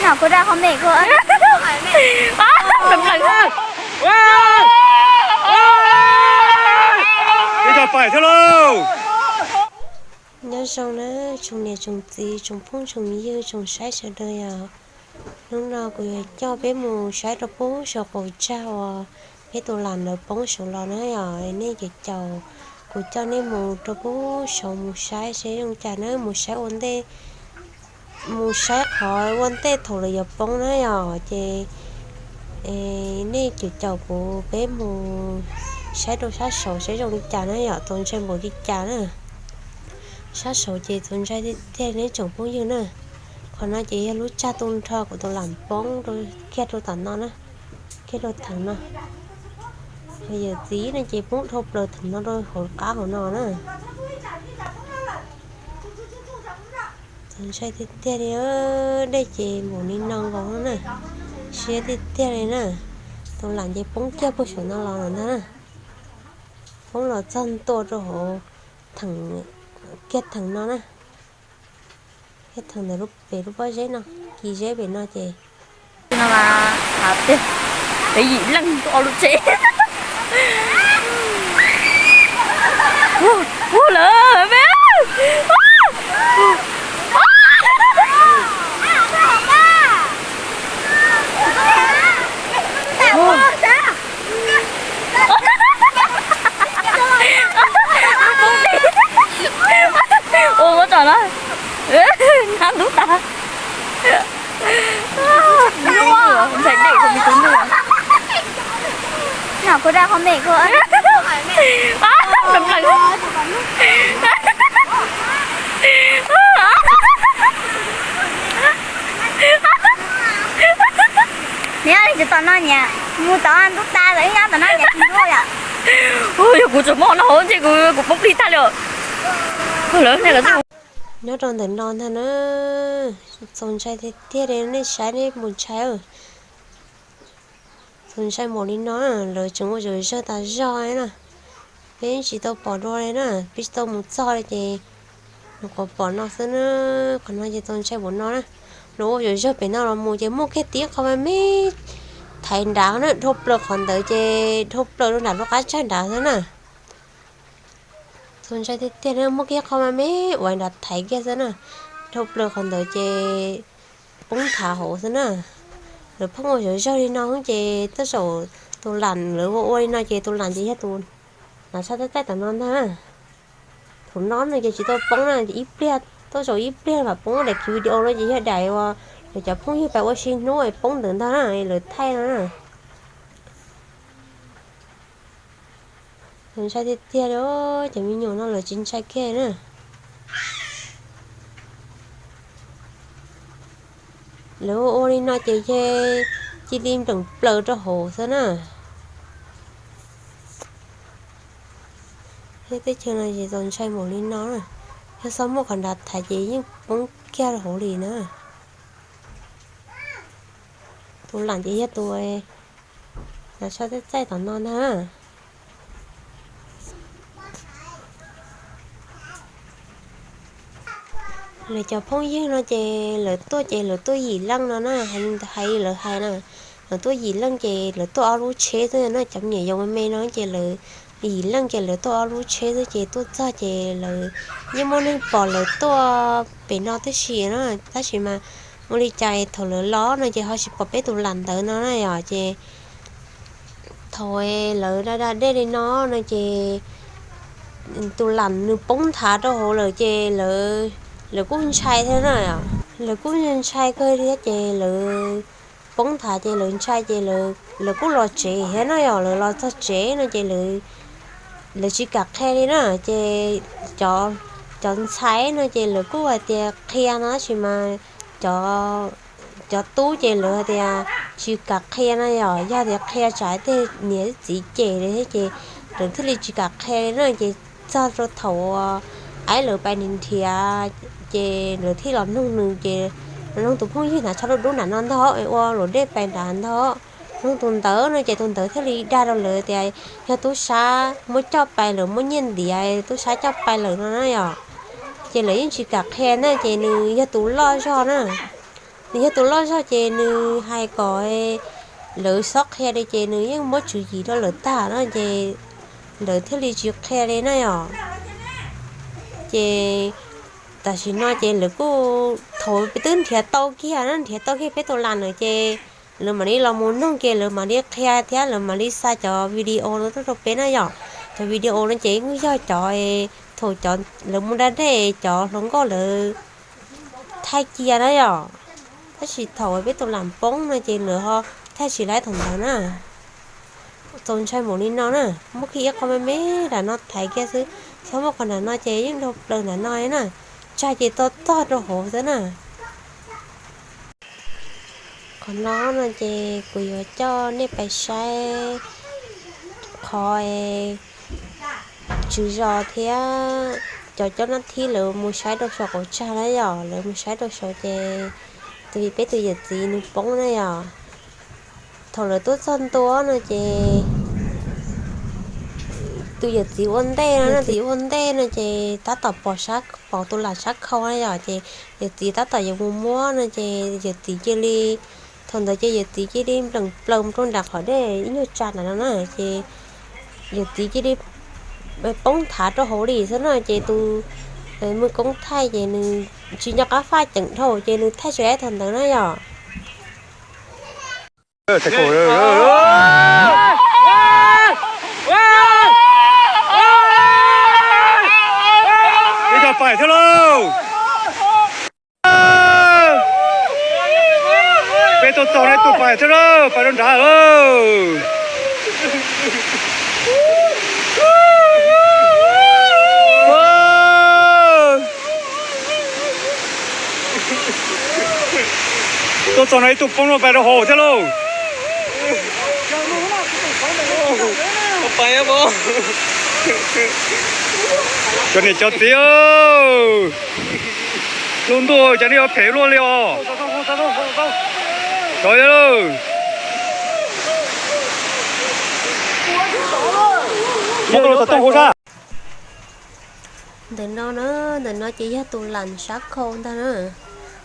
Nov kuv daj qhov me kuv pleev pleev. Ib tag pais thiab lauj. Nyob zoo na, tsoom niam tsoom txiv, tsoom phooj tsoom ywg, tsoom saib sawv daws yom. Hnub no kuv yuav coj peb mus saib rau pub saum qaum tsag uas peb tus lam ntawd poob saud los na yom. Nej cov caum, kuv coj nej mus rau pub saud mus saib seb zoo li cas na, mus saib ua ntej, mus saib qhov ua ntej thaum lawv yuav poob na yom. Ces nej cov caum kuv peb mus saib rau sab saud seb zoo li cas na yom, txaus ntshai npaum li cas na. Sab saud ces txaus ntshai tiag tiag nej tsoom phooj ywg na. Qhov no ces yog lub tsag tu nrho kuv tus lam poob rau, kiag rau tom no na, kiag rau theem no. Yawm txiv no ces poob dhau plaws theem no rau hauv qab hauv no na. Txaus ntshai tiag tiag li, dej ces npaum li no nkaus na, siab tiag tiag li na. Tus lam ces poob kiag puag saum no los lawm ntag na. Poob los txog ntua rau hauv theem, kiag theem no na, kiag theem ntawm lub pem lub pob zeb no, kis zeb pem no ces no mas hav tiag, peb yim leej tuaj ob lub tsev. Hu lawm me. Ua muab tso na, nab ntub tas. Ntshai dej rau me tub ntuj. Nov kuv daj qhov me kuv pleev pleev. Niam, tsis tom no niam, mus tom ntub tas lawm, nyob tom no niam tsis ntub yom. Yog kuv tseem muaj noj hauv ntsej kuv, kuv poob plig tag li. Lawv, nyob rau ntawm no ntag na, txaus ntshai tiag tiag li, nej saib nej puas ntshai. Txaus ntshai npaum li no, lawv tseem ua zom zawg tas zog li na. Peb tsis tau pom dua li na, peb tsis tau mus txog li ces nyuam qhuav pom no xwb na. Qhov no ces txaus ntshai npaum no na. Lawv ua zom zawg pem no los mus ces muaj kiag tib qho me me thaiv nrad na, dhau plaws qhov ntawd ces dhau plaws rau nram lub qab tsag nrad xwb na. Txaus ntshai tiag tiag na, muaj kiag qho me me uas nrad thaiv kiag xwb na, dhau plaws qhov ntawd ces poob nthav hauv xwb na. Lawv pheej ua zom zawg li no ces tej zaum tus lam lawv ua ua li no ces tus lam ces yog tus lam sab txaij txaij tom no ntag. Thaum no no ces tsis tau poob na, ib pliag, tej zaum ib pliag mam poob daim khiv video no ces yog daim uas lawv cov phooj ywg pais ua si hnub poob ntawd ntag na, lawv thaij no na. Txaus ntshai tiag tiag li, cov me nyuam no lawv tsis ntshai kiag na. Lawv ua ua li no ces yog cia li npleem plaws rau hauv xwb na. Teb chaws no ces txaus ntshai npaum li no na, yog xav muaj qhov nrad thaiv ces yeej poob kiag rau hauv li na. Tus lam ces yog tus lam sab txaij txaij tom no ntag. Lawv cov phooj ywg no ces lawv tuaj ces lawv tuaj yim leej no na, hais li lawv hais na, lawv tuaj yim leej ces lawv tuaj ob lub tsheb xwb na, cov me nyuam yaus me me no ces lawv yim leej ces lawv tuaj ob lub tsheb xwb ces tuaj txog ces lawv yeej muaj neeg pom lawv tuaj pem no tib si na, tab sis mas ua li cas thaum lawv los no ces ho tsis pom peb tus lam ntawd no na yom. Ces thaum lawv da da dej li no no ces tus lam nws poob nthav rau hauv lawm ces lawv kuj ntshai thiab na, lawv kuj ntshai kawg thiab ces lawv poob nthav ces lawv ntshai ces lawv kuj los tsev thiab na yom. Lawv los txog tsev no ces lawv tsis kam qhia li na, ces cov ntxhais no ces lawv kuj hais tias qhia no tab sis mas cov tub ces lawv hais tias tsis kam qhia na yom, yog tias qhia tsam tej niam txiv cem li thiab ces lawv thiaj li tsis kam qhia li na. Ces txog rau thaum aib lawv pais nrhiav ces lawv thiaj los nug nws ces los nug tus phooj ywg hnav tsho dub dub nram no ntag, ua luam dej pais nrad ntag, nug tus ntawd no ces tus ntawd thiaj li dag rau lawv tias yog tub sab muab coj pais, lawv muab nyiaj ntiav tub sab coj pais lawm no na yom. Ces lawv yeej tsis kam qhia na, ces nws yog tus loj zog na. Nws yog tus loj zog ces nws hais kom lawv xob qhia li ces nws yeej muab tswv yim rau lawv tag na, ces lawv thiaj li tsis qhia li na yom. Ces tam sim no ces lawv kuj thaum peb twb nrhiav tau kiag na, nrhiav tau kiag peb tus lam na ces lawv mam li los mus noog ces lawv mam li qhia thiab lawv mam li xa cov video no tuaj rau peb na yom. Cov video no ces kuj yog cov thaum cov lawv mus da dej cov hluas nkauj lawv thaij cia na yom. Tab sis thaum peb tus lam poob no ces lawv ho thaij tsis laib thaum ntawd na. Txaus ntshai npaum li no na, muab kiag ib qho me me nram no thaiv kiag xwb, txhob muab qhov nram no ces yeej dhau plaws nram no na, tsag ces to txog rau hauv xwb na. Qhov no no ces kuv yuav coj nej pais saib qhov tswv zos thiab cov coj nab thib lawv mus saib rau saum qaum tsag na yom, lawv mus saib rau saum ces tus peb tus yawm txiv nws poob na yom. Thaum lawv tuaj txog ntua no ces tus yawm txiv ua ntej no, tus yawm txiv ua ntej no ces tab tom pom sab, pom tus lam sab khau na yom, ces yawm txiv tab tom yuav mus muab no ces yawm txiv cia li, thaum ntawd ces yawm txiv cia li npleem plaws mus rau nram qhov dej ib nyuag tsa nram no na, ces yawm txiv cia li poob thav rau hauv li xwb na, ces tus muaj koob thaij ces nws tsis nco qab faj ceem dhau ces nws thaij tsis laib thaum ntawd na yom. Peb cov pais thiab lauj. Peb tuaj txog no ib tug pais thiab lauj, pais rau nrad lauj. Tuaj txog no ib tug poob no pais rau hauv thiab lauj. Cov niam cov txiv, lub ntuj cas nej yuav phem luaj li os. Cov, muab koj lub xov tooj hu sab. Ntawm no na, ntawm no ces yog tus lam sab khau ntag na.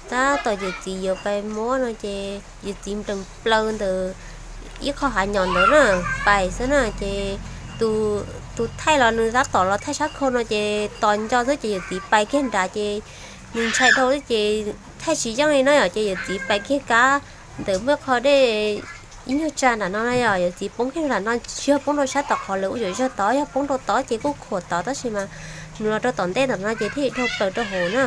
Tab tom yawm txiv yuav pais muab no ces yawm txiv nplees plaws ntawm ib qho hav nyom ntawd na, pais xwb na ces tus thaij los nws tab tom los thaij sab khau no ces tos nco xwb ces yawm txiv pais kiag nrad ces nws ntshai dhau xwb ces thaij tsis yeej li na yom, ces yawm txiv pais kiag kab ntawm muaj qho dej ib nyuag tsa nram no na yom, yawm txiv poob kiag nram no, tsis yog poob rau sab tom qhov lawv ua zom zaws tod, yog poob rau tod ces kuj khuam tod tab sis mas nws los rau tom ntej tom no ces thiaj li dhau plaws rau hauv na.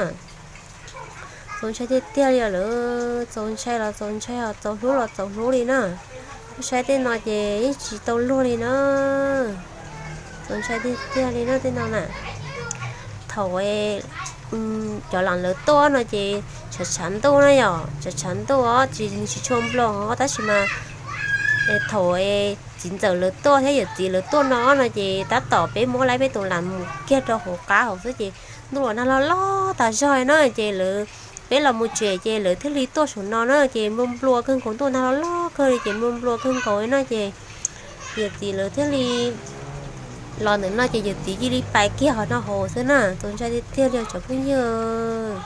Txaus ntshai tiag tiag li lawm, txaus ntshai los txaus ntshai, txaus hlub los txaus hlub li na. Saib tej no ces yeej tsis tau luag li na. Txaus ntshai tiag tiag li na tej no na. Thaum cov lam lawv tuaj no ces tshav tshav ntuj na yom, tshav tshav ntuj os, tsis, nws tsis tshua nploos os tab sis mas thaum txiv ntxawm lawv tuaj thiab yawm txiv lawv tuaj no no ces tab tom peb muab laib peb tus lam mus kiag rau hauv qab hauv xwb ces ntuj los nag loj loj tas zog na ces lawv, peb los mus tsev ces lawv thiaj li tuaj saum no na ces nplua nplua kawg nkaus, ntuj nag loj loj kawg li ces nplua nplua kawg nkaus na ces yawm txiv lawv thiaj li los ntawm no ces yawm txiv cia li pais kiag qhov no hauv xwb na. Txaus ntshai tiag tiag li cov phooj ywg.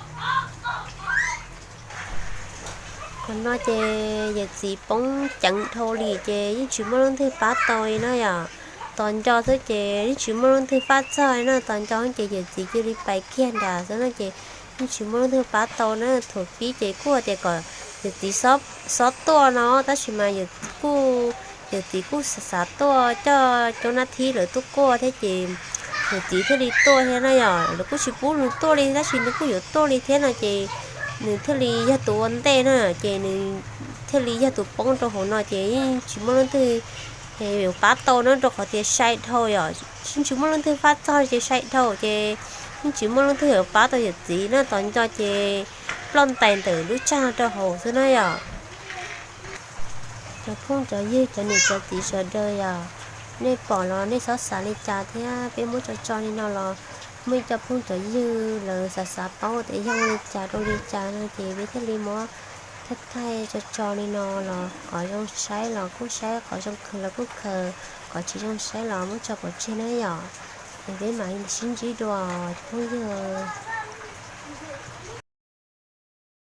Qhov no ces yawm txiv poob ceev dhau li ces yeej tsis muaj leej twg pab tau li na yom. Tos nco xwb ces yeej tsis muaj leej twg pab txog li na, tos nco ces yawm txiv cia li pais kiag nrad xwb no ces yeej tsis muaj leej twg pab tau na. Thaum pib ces kuj tias kom yawm txiv xob tuaj no tab sis mas yawm txiv kuj, yawm txiv kuj xav xav tuaj coj cov nab thib lawv tuaj kuaj thiab ces yawm txiv thiaj li tuaj thiab na yom. Lawv kuj tsis pub nws tuaj li tab sis nws kuj yuav tuaj li thiab no ces nws thiaj li yog tus ua ntej na ces nws thiaj li yog tus poob rau hauv no ces yeej tsis muaj leej twg yuav pab tau na, rau qhov tias sai dhau yom, yeej tsis muaj leej twg pab txog ces sai dhau ces yeej tsis muaj leej twg yuav pab tau yawm txiv na. Tos nco ces ploj ntais ntawm lub tsag rau hauv xwb na yom. Cov phooj cov ywg cov niam cov txiv sawv daws yom, nej pom los nej xob xav li cas thiab peb muab tso tso li no los muaj ib co phooj cov ywg lawv xav xav paub tias yog li cas rau li cas no ces peb thiaj li muab thaij thaij tso tso li no los qhov zoo saib los kuj saib, qhov zoo khaws los kuj khaws, qhov tsis zoo saib los muab tso pov tseg na yom. Es peb mam sib ntsib dua cov phooj ywg.